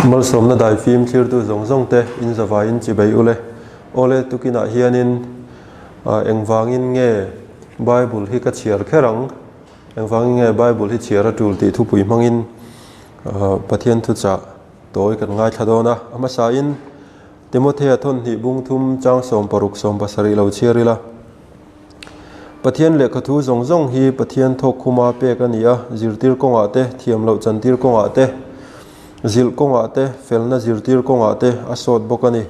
Malsawmna daifim thlirtu zawng zawng te in zavaiin chibei ule. Awle tukinah hianin engvangin nge Bible hi ka chhiar kher ang? Engvangin nge Bible hi chhiar a tul tih thupui hmangin Pathian thuchah tawi kan ngaithla dawn a. A hmasain Timothea thawnhnih bung thum chang 16 17 lo chhiar ila. Pathian lehkha thu zawng zawng hi Pathian thawk khuma pek a ni a, zirtir kawngah te, thiam loh chantir kawngah te, zilh kawngah te, felna zirtir kawngah te a sawt bawk a ni.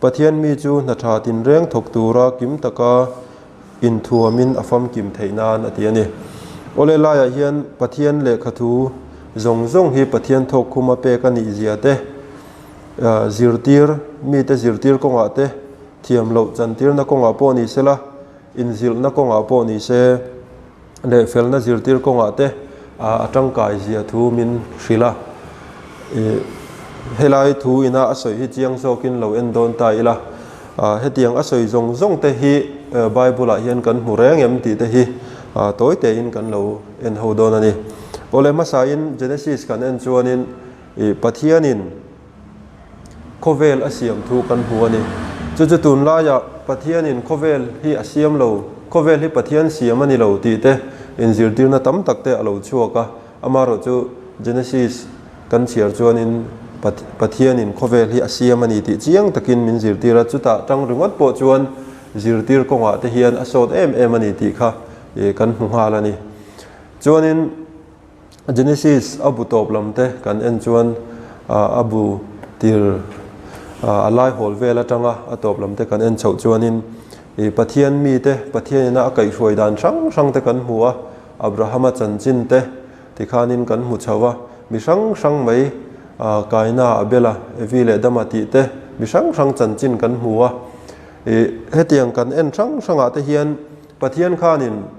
Pathian mi chu hna tha tinreng thawk tura kim taka inthuamin a famkim theih nan a ti a ni. Awle laiah hian Pathian lehkha thu zawng zawng hi Pathian thawk khuma pek a nih zia te, zirtir mite zirtir kawngah te, Thiam loh chantirna kawngah pawh ni sela, inzilhna kawngah pawh ni se, leh felna zirtir kawngah te a tangkai zia thu min hrilh a. Ih, helai thu ina a sawi hi chiang zawkin lo en dawn ta ila, hetiang a sawi zawng zawng te hi Bible ah hian kan hmu reng em tih te hi tawi tein kan lo en ho dawn a ni. Awle hmasain Genesis kan en chuanin ih Pathianin, Khawvel a siam thu kan hmu a ni. Chu chu tunlaiah Pathianin khawvel hi a siam lo, khawvel hi Pathian siam a ni lo tih te inzirtirna tam tak te a lo chhuak a. Amaherawh chu Genesis kan chhiar chuanin Pathianin khawvel hi a siam a ni tih chiang takin min zirtir a, chutah tang ringawt pawh chuan zirtir kawngah te hian a sawt em em a ni tih kha kan hmu nghal a ni. Chuanin. Genesis a bu tawp lam te kan en chuan a bu tir a lai hawl vel atanga a tawp lam te kan en chhoh chuanin ih Pathian mite Pathian ina a kaihhruai dan hrang hrang te kan hmu a, Abrahama chanchin te tikhanin kan hmu chho a, mi hrang hrang mai Kaina, Abela, Evi leh Dama tih te mi hrang hrang chanchin kan hmu a. Ih hetiang kan en hrang hrangah te hian Pathian khanin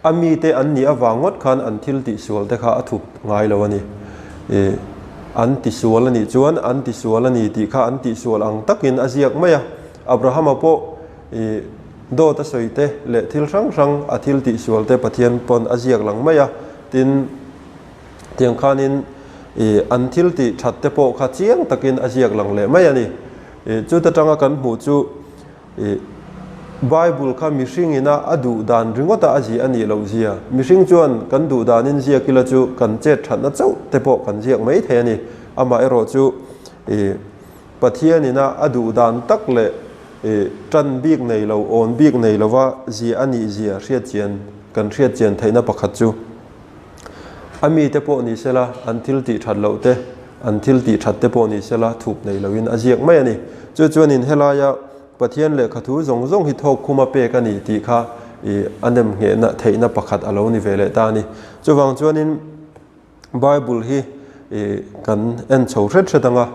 A mite an nih avang ngawt khan an thil tihsual te kha a thup ngai lo a ni. Ih, an tisual a nih chuan an tisual a ni tih kha an tihsual ang takin a ziak mai a. Abrahama pawh ih, dawt a sawi te leh thil hrang hrang a thil tihsual te Pathian pawn a ziak lang mai a. Tin, tiang khanin ih, an thil tih that te pawh kha chiang takin a ziak lang leh mai a ni. Ih, chuta tanga kan hmuh chu Ih, Bible kha mihring ina a duh dan ringawta a ziah a nih loh zia. Mihring chuan kan duh danin ziak ila chu kan chet thatna chauh te pawh kan ziak mai thei a ni. Amah erawh chu ih, Pathian ina a duh dan tak leh ih, tan bik nei lo, awn bik nei lova ziah a nih zia hriatchian, kan hriatchian theihna pakhat chu. A mite pawh ni sela, an thil tih that loh te, an thil tih that te pawh ni sela thup nei loin a ziak mai a ni. Chu chuanin helaia Pathian lehkha thu zawng zawng hi thawk khuma pek a ni tih kha ih a nem nghehna theihna pakhat a lo ni ve leh ta a ni. Chuvang chuanin Bible hi ih kan en chho hret hret ang a,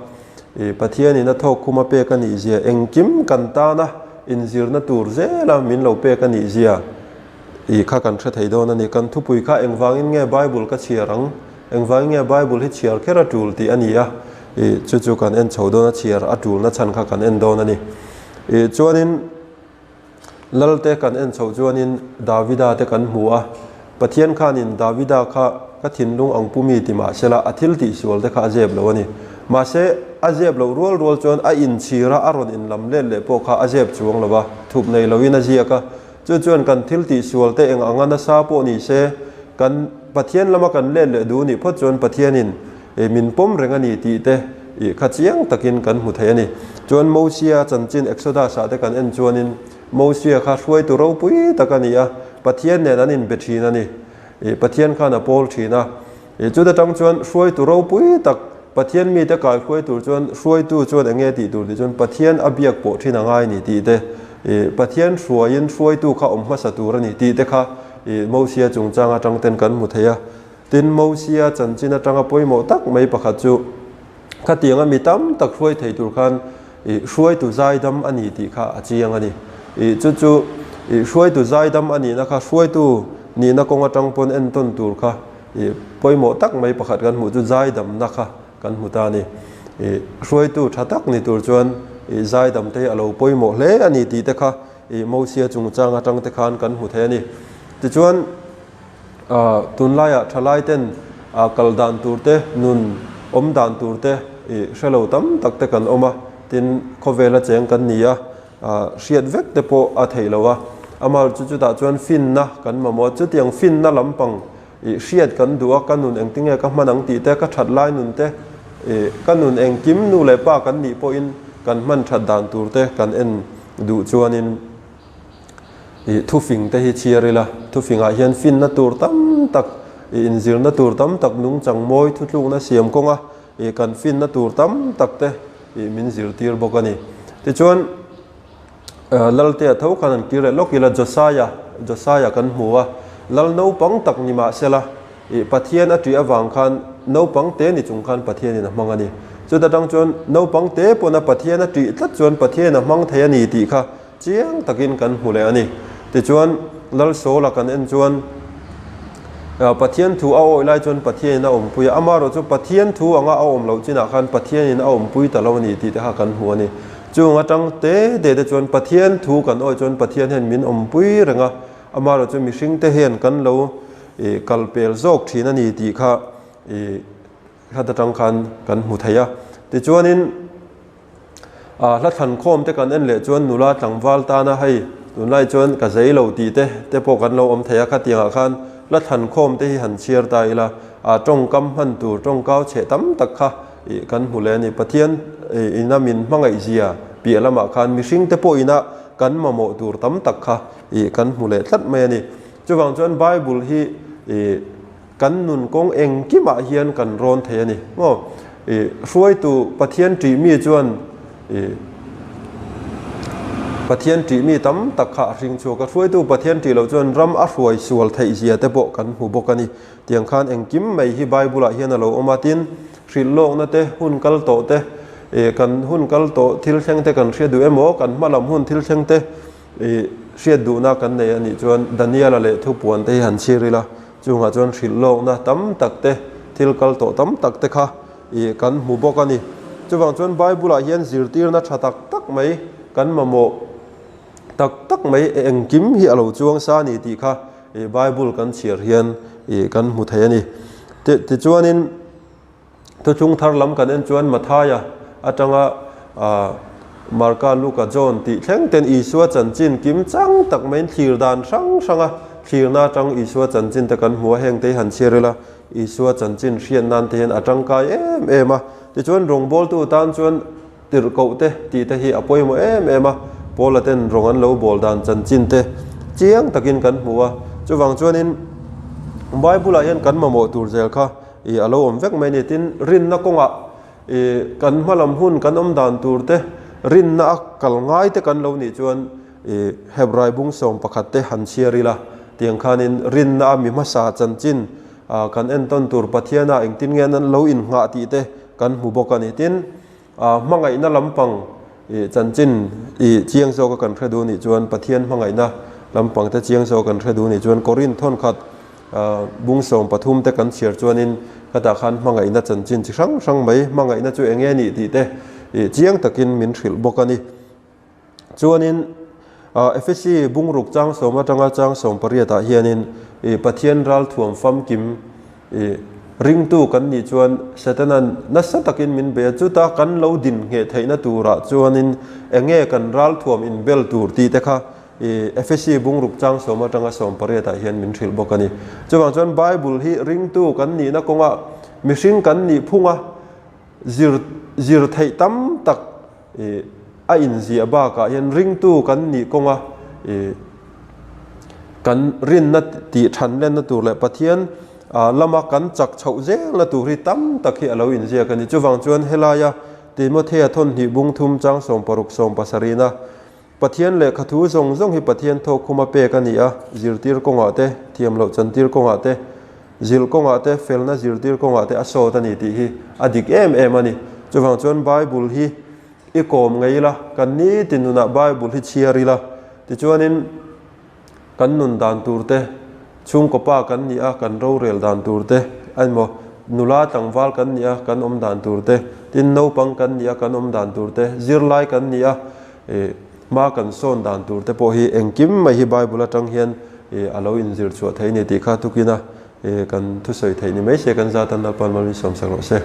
ih Pathianin a thawk khuma pek a nih zia engkim kan tana inzirna tur zela min lo pek a nih zia I kha kan hre thei dawn a ni. Kan thupui kha engvangin nge Bible ka chhiar ang? Engvangin nge Bible hi chhiar kher a tul tih a ni a. I chu chu kan en chho dawn a, chhiar a tulna chhan kha kan en dawn a ni. I chuanin Lalte kan en chhoh chuanin Davida te kan hmu a. Pathian khanin Davida kha ka thinlung ang pu mi ti mahsela a thil tihsual te kha a zep lo a ni. Mahse a zep loh rual rual chuan a inchhira a rawn inlam let leh pawh kha a zep chuang lo va, thup nei loin a ziak a. Chu chuan kan thil tihsual te eng anga nasa pawh ni se, kan Pathian lama kan let leh duh nih phawt chuan Pathianin min pawm reng a ni tih te ih kha chiang takin kan hmu thei a ni. Chuan Mosia chanchin Exodus ah te kan en chuanin Mosia kha hruaitu ropui tak a ni a, Pathian nen an inbe thin a ni. Ih Pathian khan a pawl thin a. Ih chuta tang chuan hruaitu ropui tak Pathian mite kai hruai tur chuan hruaitu chuan eng nge tih tur tih chuan Pathian a biak pawh thin a ngai ni tih te, ih Pathian hruaiin hruaitu kha awm hmasa tur a ni tih te kha ih Mosia chungchang atang ten kan hmu thei a. Tin, Mosia chanchin atanga pawimawh tak mai pakhat chu khatianga mi tam tak hruai thei tur khan ih hruaitu zaidam a ni tih kha a chiang a ni. Ih chu chu ih hruaitu zaidam a nihna kha hruaitu nihna kawng atang pawn entawn tur kha Ih pawimawh tak mai pakhat kan hmuh chu zaidamna kha kan hmu ta a ni. Ih hruaitu tha tak ni tur chuan ih zaidam te hi a lo pawimawh hle a ni tih te kha ih Mosia chungchang atang te khan kan hmu thei a ni. Tichuan ah tunlaiah thalai ten ah kal dan tur te nun Awm dan tur te ih hre lo tam tak te kan awm a, tin khawvela cheng kan ni a, hriat vek te pawh a theih lo a. Amaherawhchu chu chutah chuan finna kan mamawh a, chutiang finna lampang ih hriat kan duh a, ka nun engtinge ka hman ang tih te, ka that lai nun te, ih ka nun engkim nu leh pa kan nih pawhin kan hman that dan tur te kan en duh chuanin ih thufing te hi chhiar ila, thufingah hian finna tur tam tak, ih inzirna tur tam tak nungchang mawi thutlukna siam kawnga ih kan finna tur tam tak te ih min zirtir bawk a ni. Tichuan. Laltea tho khan an kir leh lawk ila Josiah, Josiah kan hmu a, Lal naupang tak ni mahsela ih Pathian a ṭih avang khan naupang te ni chung khan Pathianin a hmang a ni. Chuta tang chuan naupang te pawna Pathian a ṭih tlat chuan Pathianin a hmang thei a ni tih kha chiang takin kan hmu leh a ni. Tichuan Lal Saula kan en chuan Pathian thu a awih lai chuan Pathianin a awmpui a, amaherawh chu Pathian thu anga a awm loh chinah khan Pathianin a awmpui ta lo a ni tih te kha kan hmu a ni. Chung atang te te te chuan Pathian thu kan awih chuan Pathian hian min awmpui reng a, amaherawh chu mihring te hian kan lo kal pel zawk thin a ni tih kha hlat atang khan kan hmu thei a. Tichuanin hla thlankhawm te kan en leh chuan nula tlangval tana hei tunlai chuan ka zei lo tih te te pawh kan lo awm thei a, khatiangah khan hla thlankhawm te hi han chhiar ta ila tawngkam hman tur tawngkau chheh tam tak kha Ih kan hmu leh a ni. Pathian ina min hmangaihzia piah lamah khan mihring te pawh ina kan mamawh tur tam tak kha ih kan hmu leh tlat mai a ni. Chuvang chuan Bible hi ih kan nun kawng engkimah hian kan rawn thei a ni. Maw? Ih hruaitu Pathian ṭih mi chuan ih Pathian ṭih mi tam tak kha a hring chhuak a. Hruaitu Pathian ṭih loh chuan ram a hruai sual theihzia te pawh kan hmu bawk a ni. Tiang khan engkim mai hi Bible-ah hian a lo awm a, tin, hrilh lawkna te, hun kal tawh te, ih kan hun kal tawh thil thleng te kan hriat duh emaw, kan hma lam hun thil thleng te ih hriat duhna kan nei a nih chuan Daniel-a leh thupuan te hi han chhir ila, chungah chuan hrilh lawkna tam tak te, thil kal tawh tam tak te kha ih kan hmu bawk a ni. Chuvang chuan Bible-ah hian zirtirna tha tak tak mai kan mamawh tak tak mai engkim hi a lo chuang sa a ni tih kha ih Bible kan chhiar hian ih kan hmu thei a ni. Tichuanin thuchhung thar lam kan en chuan Mathaia atanga ah Marka, Luka, John tih thleng ten Isua chanchin kim chang tak maiin thlir dan hrang hranga thlirna atang Isua chanchin te kan hmu a, heng te hi han chhiar ila Isua chanchin hriat nan te hian a tangkai em em a. Tichuan rawngbawltu tan chuan Tirhkoh te tih te hi a pawimawh em em a, Paula ten rawng an lo bawl dan chanchin te chiang takin kan hmu a, chuvang chuanin Bible-ah hian kan mamawh tur zel kha ih a lo awm vek mai a ni. Tin, rinna kawngah ih kan hmalam hun kan awm dan tur te, rinna a kal ngai te kan lo nih chuan ih Hebrai bung 11 te han chhiar ila, tiang khanin rinna a mi hmasa chanchin kan entawn tur Pathiana engtin nge an lo innghah tih te kan hmu bawk a ni. Tin, Hmangaihna lampang chanchin i chiang zawka kan hre duh nih chuan Pathian hmangaihna lampang te chiang zawka kan hre duh nih chuan Korin thawnkhat bung 13 te kan chhiar chuanin khatah khan hmangaihna chanchin chi hrang hrang mai hmangaihna chu eng nge nih tih te chiang takin min hrilh bawk a ni. Chuanin Efesi bungruk chang sawm atanga chang 18 ah hianin Pathian ralthuam famkim ringtu kan nih chuan Setana'n nasa takin min bei a, chuta kan lo din ngheh theihna turah chuanin enge kan ralthuam inbel tur tih te kha Efesi bungruk chang sawm atanga 18 ah hian min hrilh bawk a ni. Chuvang chuan Bible hi ringtu kan nihna kawngah mihring kan nih phunga zir zir theih tam tak Ih a inziah bakah hian ringtu kan nih kawnga ih kan rinna tih than lenna tur leh Pathian lama kan chak chhoh zelna tur hi tam tak hi a lo inziak a ni. Chuvang chuan helaia Timothea thawnhnih bung thum chang 16 17-na Pathian lehkha thu zawng zawng hi Pathian thawkkhuma pek a ni a, zirtir kawngah te, thiam loh chantir kawngah te, zilh kawngah te, felna zirtir kawngah te a sawt a ni tih hi a dik em em a ni. Chuvang chuan Bible hi i kawm ngei ila, kan nitin nunah Bible hi chhiar ila, tichuanin kan nun dan tur te, chhungkaw pa kan nih a, kan rorel dan tur te, emaw nula tlangval kan nih a, kan awm dan tur te, tin naupang kan nih a, kan awm dan tur te, zirlai kan nih a, Ih hma kan sawn dan tur te pawh hi engkim mai hi Bible atang hian ih a lo inzir chhuah thei a ni tih kha tukina ih kan thusawi theih ni mai se kan zat a Lalpan Malmi sawmsak rawh se.